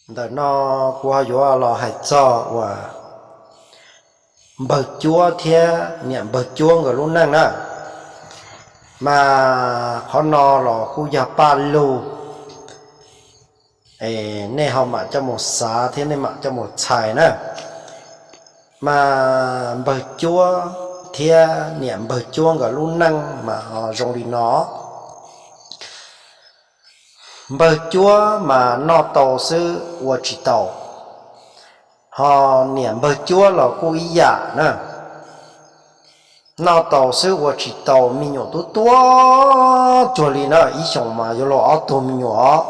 Ntawm no kuv ho yuav los hais txog uas npawg cuab thiab niam npawg cuab nkawd lub neej na. Mas qhov no los kuj yog paj lug, nej ho mam coj mus xav thiab nej mam coj mus txhais na. Mas npawg cuab thiab niam npawg cuab nkawd lub neej mas ho zoo li no. Npawg cuab mas noj tau xwb ua tsis tau, ho niam npawg cuab los kuj ib yam na. Noj tau xwb ua tsis tau, me nyuam tub tuaj cuag li na, ib xyoos mas yuav luag ob tug me nyuam os.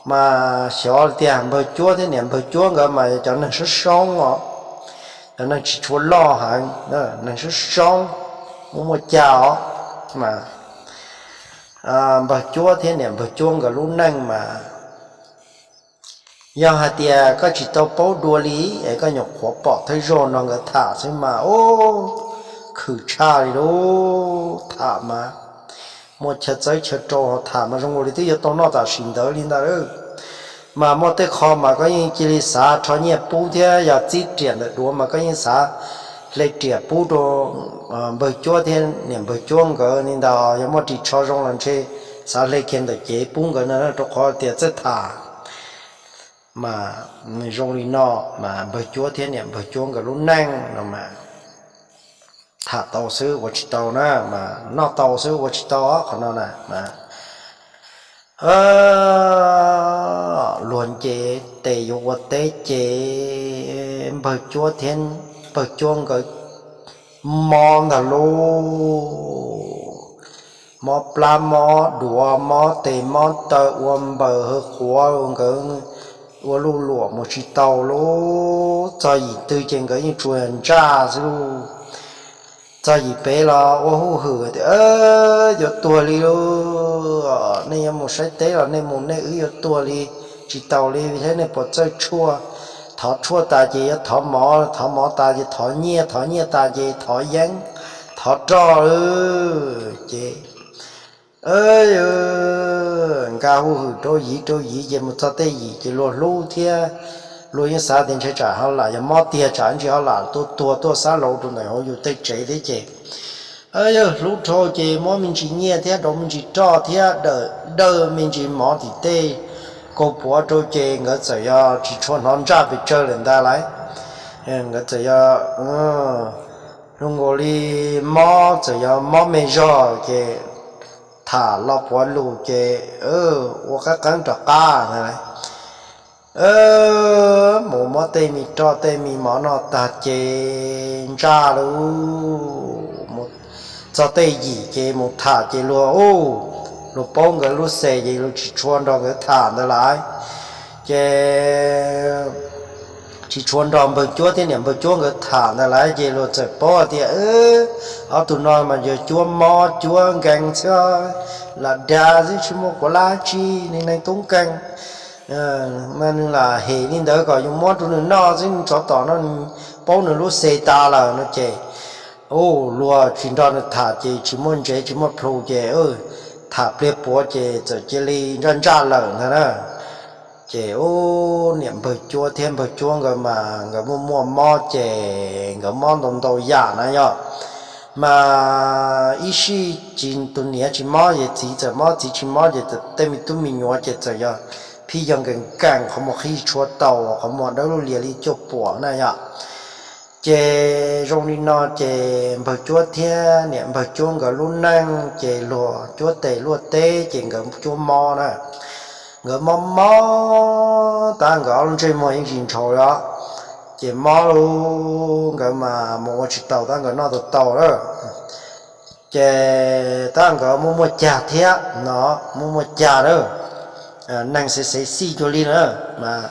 Mas xyov tias npawg cuab thiab niam npawg cuab nkawd mas yog cov neeg soob soob os, cov neeg tsis tshua loj heev, neeg soob soob, muaj muaj cag os. Mas npawg cuab thiab niam npawg cuab nkawd lub neej mas yog hais tias koj tsis tau paub dua li, es koj nyuam qhuav pom thawj zaug nrog nkawd tham xwb mas ub, khwm tshaj li lub tham mas muaj chaw txawb chaw rau ho tham mas zoo li twb yuav tau noj tam sim ntawd li ntag. Mas muaj tej qho mas koj yeej cia li xav rho nyiaj pub thiab yog txib riam ntawm duav mas koj yeej xav hle riam pub rau npawg cuab thiab niam npawg cuab nkawd li ntawd. Yog muaj ris tsho zoo los ntshe xav hle kiag ntawm cev pub nkawd no rau qhov tias txawj tham. Mas nws zoo li no, mas npawg cuab thiab niam npawg cuab nkawd lub neej no mas tham tau xwb ua tsis tau na, mas noj tau xwb ua tsis tau qhov no na. Luag nce tes yuav ua teb ces npawg cuab thiab npawg cuab nkawd mob ntag lauj. Mob plab mob duav mob tes mob taw ua npaws hawv quav nkawd ua luj luam mus tsis tau lauj. Txog yim twg ces nkawd yeej tsuas ntsaj xwb lauj. Txog yim pem los ua hauj hwm tias yuav tuag li lauj, nej yuav mus saib teb los nej mus, nej wb yuav tuag li, tsis taus li thiab, nej puas txawj tshuaj? Thov tshuaj tas ces yuav thov mov, thov mov tas ces thov nyiaj, thov nyiaj tas ces thov yeeb, thov roj lauj. Ces nkag hauj hwm rau yim rau yim ces mus txog tej yim ces luag hlub thiab. Luag yeej xav tias ntshe tsam ho lam yog mob tiag tsam ntsis ho lam tuaj tuag tuaj xab laus rau ntawm hauv yus tej tsev thiab ces yawg hlub dhau ces muab me ntsis nyiaj thiab daus me ntsis roj thiab dawm dawj me ntsis mov tim tej kaug puav rau ces nkawd txawm yog tsis tshua hnov ntsaj pes tsawg lawm ntag lauj. Nkawd txawm yog zoo nkaus li mob, txawm yog mob me zog ces tham los puav lus ces ua qeeb qeeb rov qab ntag lauj. Mus muab tej me roj tej me mov noj tag ces ntsaj lauj. Mus txog tej yim ces mus tham ces luag u, luag paub nkawd lub xes ces luag tsis tshua nrog nkawd tham ntawd lauj. Ces tsis tshua nrog npawg cuab thiab niam npawg cuab nkawd tham ntawd lauj ces luag txawm paub tias ob tug no mas yog cuab mob cuab nkees xwb, lam dag xwb tsis muaj quav lab tsi, neeg tub nkeeg. Mas nws lam hem li ntawd kom yus muab rau nws noj xwb, nws tsov tom no nws paub nws lub xes tas lawm no ces u, luag tsis nrog nws tham ces tsis muaj ntsev tsis muaj plhu ces tham pliag puav ces txawm cia li ntsaj ntsaj lawm ntag na. Ces u, niam npawg cuab thiab npawg cuab nkawd mas nkawd muaj muaj mob ces nkawd mob ntau ntau yam na yog. Mas ib sij tus niam tsis mob ces txiv txawm mob, txiv tsis mob ces tej me tub me nyuam ces txawm yog phij yog nkees nkees qhov muag qhib tshua tau, qhov muag dawb lub lias li cuaj puam na yom. Ces zoo li no ces npawg cuab thiab niam npawg cuab nkawd lub neej ces luag cuab tes luaj teb ces nkawd cuab mob na. Nkawd mob mob tab nkawd ob lub ntsej muag yeej tsis ntshaus li os. Ces mob lauj, nkawd mas mus ua tsis tau tab nkawd noj tau tau lawm. Ces tab nkawd muaj muaj cag thiab no, muaj muaj cag lawm. Neeg xev xev xij cuag li na mas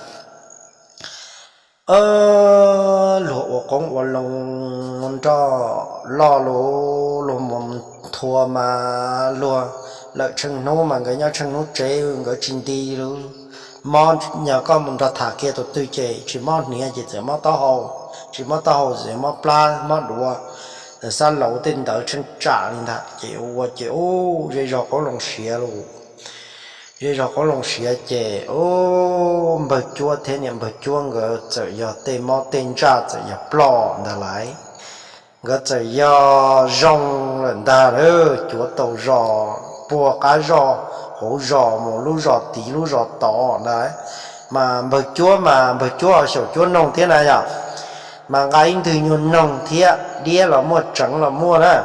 luag ua qoob ua loo nroj loj lauj, luag mus nthua mas luag lawm tsheej hnub mas nkawd nyob tsheej hnub tsev nkawd tsis nti lauj. Mob yog koj mus nrog tham kiag tus twg ces tsis mob hniav ces txawm mob taub hau, tsis mob taub hau txawm mob plab mob duav, xab laus tej ntawd tsheej tsam li ntag ces ua ces u, zej zog qoob loo siav lauj. Zej zog qoob loo siav ces u, npawg Cuab thiab niam npawg Cuab nkawd txawm yog tej mob tej ntsaj txawm yog ploj ntag lauj. Nkawd txawm yog zoo lawm ntag lauj, cuav tau zos, puag qab zos, hauv zos mus lub zos tid lub zos tod ntag. Mas npawg Cuab mas npawg Cuab ho xyaum cuab noog thiab na yom, mas nqa ib ntwg nyuag noog thiab diab los muaj tseev los muaj na,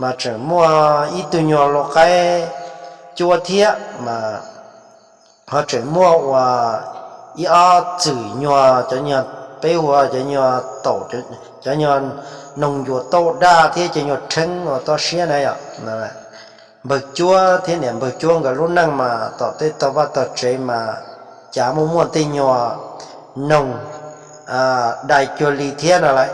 mas tseem muaj ib tug nyuag lau qaib cuab thiab mas ho tseem muaj uas ib ob txwm nyuag cov nyuag peb hu cov nyuag taum, cov nyuag noog ncuav tauj daj thiab cov nyuag rheeb uas toj siab na yom. Npawg Cuab thiab niam npawg Cuab nkawd lub neej mas tom tej tog vaj tog tsev mas cav muaj muaj tej nyuag noog dai cuag li thiab no lauj.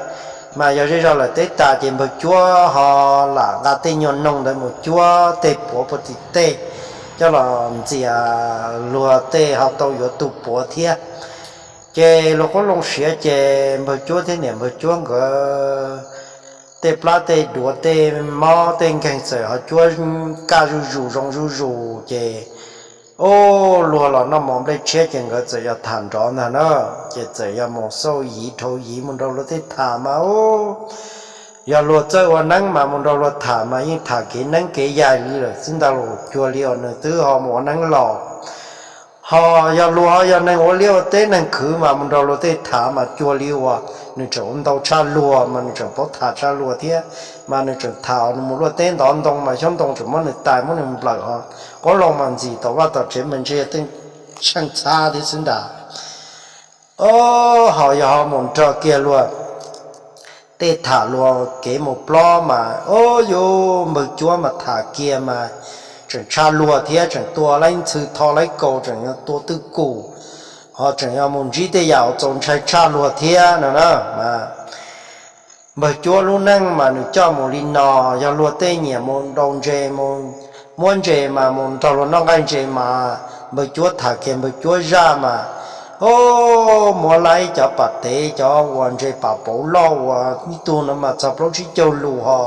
Mas yog zej zog lawm teb tas ces npawg Cuab ho lam nqa tej nyuag noog ntawd mus cuab tej puav puag tim tej coj los ntxias luag tej ho tau yuav tus puav thiab. Ces luag qoob loo siav ces npawg Cuab thiab niam npawg Cuab nkawd tej plab tej duav tej mob tej nkeeg txawm ho cuab kaj zuj zus zoo zuj zus ces ub, luag los noj mov nplej tshiab ces nkawd txawm yog tham nrov ntag na. Ces txawm yog mus xauj yiv dhau yiv mus nrog luag tej tham mas ub, yog luag txawj ua neeb mas mus nrog luag tham mas yeej tham kev neeb kev yaig li lawm xwb ntag los cuag li uas nws twb ho mus ua neeb los. Ho yog luag ho yog neeg ua liaj ua teb neeg khwv mas mus nrog luag tej tham mas cuag li uas nws tseem ua ntau tshaj luag mas nws tseem paub tham tshaj luag thiab. Mas nws tseem tham nws mus luaj teb ntov ntoo mas xyoob ntoo tseem muab nws tais muab nws nplawm ho qoob loo mas ntxim tom vaj tom tsev mas ntshe yog tej tsheej txhab thiab xwb ntag. Ob, ho yog ho mus nrog kiag luag tej tham luag kev mus plob mas ob, yuav npawg Cuab mas tham kiag mas tseem tshaj luag thiab tseem tua laib ntxhw tho laib kaus tseem tua twj kum, ho tseem yog mus ntsib tej yam uas txaus ntshai tshaj luag thiab no na. Mas npawg Cuab lub neej mas nws coj mus li no, yog luag tej nyiam mus daus ntses mus muab ntses mas mus nrog luag noj nqaij ntses mas npawg Cuab tham kiag npawg Cuab zaj mas ob, muab laib cov pam tev cov uas ntses pam pauv loj uas ib tug no mas txog plaub tsib caug lus ho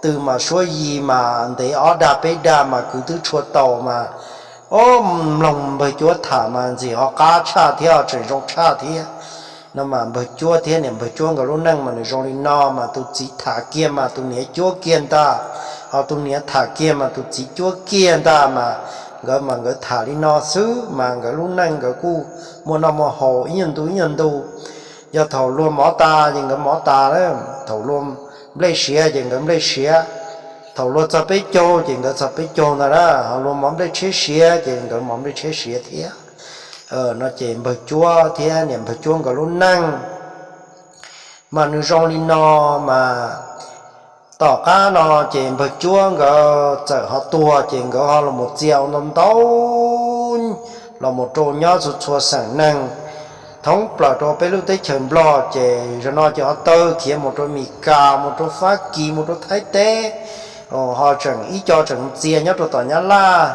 tw mas suab yi mas ntev ob dag peb dag mas kwv twb tshua tau mas ob, mloog npawg Cuab tham mas ntxim ho qab tshaj thiab tseem zoo tshaj thiab. No mas npawg Cuab thiab niam npawg Cuab nkawd lub neej mas nws zoo li no mas tus txiv tham kiag mas tus niam cuab kiag ntag, ho tus niam tham kiag mas tus txiv cuab kiag ntag mas nkawd mas nkawd tham li no xwb mas nkawd lub neej nkawd kuj muaj noj muaj haus ib nyuag ntu ib nyuag ntu. Yog thaum luag mov tas ces nkawd mov tas, thaum luag nplej siav ces nkawd nplej siav, thaum luag txog peb caug ces nkawd txog peb caug ntag na, ho luag mov nplej tshiab siav ces nkawd mov nplej tshiab siav thiab. No ces npawg Cuab thiab niam npawg Cuab nkawd lub neej mas nws zoo li no mas tom qab no ces npawg Cuab nkawd txawm ho tuag ces nkawd ho los mus txia ua ntau ntau los mus rau nyob txhua txhua xeem neeg thoob plaws rau peb lub teb chaws Nplog ces zaum no ces ho tawg khiav mus rau Mes Kas mus rau Fab Kis mus rau Thaib teb, ho tseem ib co tseem mus txia nyob rau tom Nyab Laj.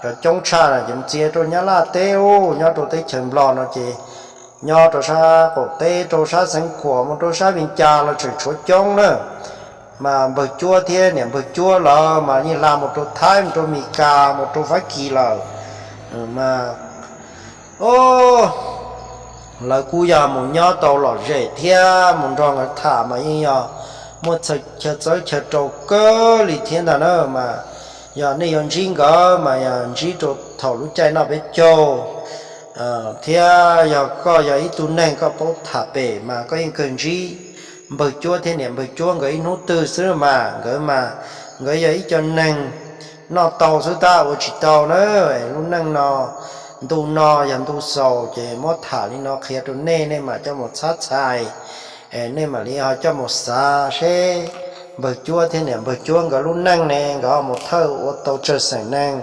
Cov coob tshaj na ces mus txia rau Nyab Laj teb ub, nyob rau teb chaws Nplog no ces nyob rau sab qaum teb rau sab Xeev Khuam mus rau sab Vees Cas los tseem tshuav coob na. Mas npawg Cuab thiab niam npawg Cuab lawv mas yeej hla mus rau Thaib mus rau Mes Kas mus rau Fab Kis lawm. Mas lawv kuj yog mus nyob tau lom zem thiab mus nrog nkawd tham mas yeej yog muaj chaw txawb chaw rau kawg li thiab ntag na. Mas yog nej yuav ntsib nkawd mas yog ntsib rau thaum lub caij noj peb caug thiab yog koj yog ib tug neeg koj paub tham pem mas koj yeej kawg ntsib npawg Cuab thiab niam npawg Cuab nkawd ib hnub twg xwb mas nkawd mas nkawd yog ib co neeg noj tau xwb tab ua tsis tau na. Lub neej no ntu no yog ntu xaus ces muab tham li no qhia rau nej, nej mam coj mus txhab txhais, nej mam li ho coj mus xav seb npawg Cuab thiab niam npawg Cuab nkawd lub neej ne nkawd ho mus thawj ua tau tsawg xeem neeg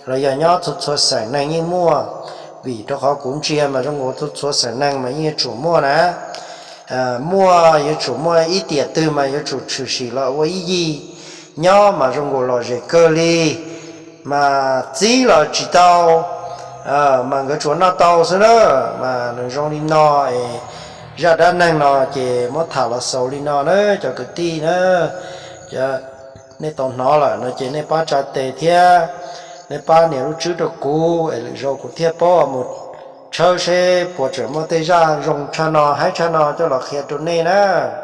los yog nyob txhua txhua xeem neeg yeej muaj. Vim rau qhov kuv ntsia mas zoo nkaus txhua txhua xeem neeg mas yeej yuav tsum muaj na. Muaj yuav tsum muaj ib tiam twg mas yuav tsum tshwm sim los ua ib yig nyob mas zoo nkaus lom zem kawg li. Mas txib los tsis tau, mas nkawd tsuas noj tau xwb na. Mas nws zoo li no es zaj dab neeg no ces muab tham los xaus li no na cov kwv tij na. Nej tau hnov lawm no ces nej pab tsa tes thiab nej pab nias lub tswb rau kuv es lwm zaus kuv thiaj paub mus tshawb seb puas tseem muaj tej zaj zoo tshaj no haib tshaj no coj los qhia rau nej na.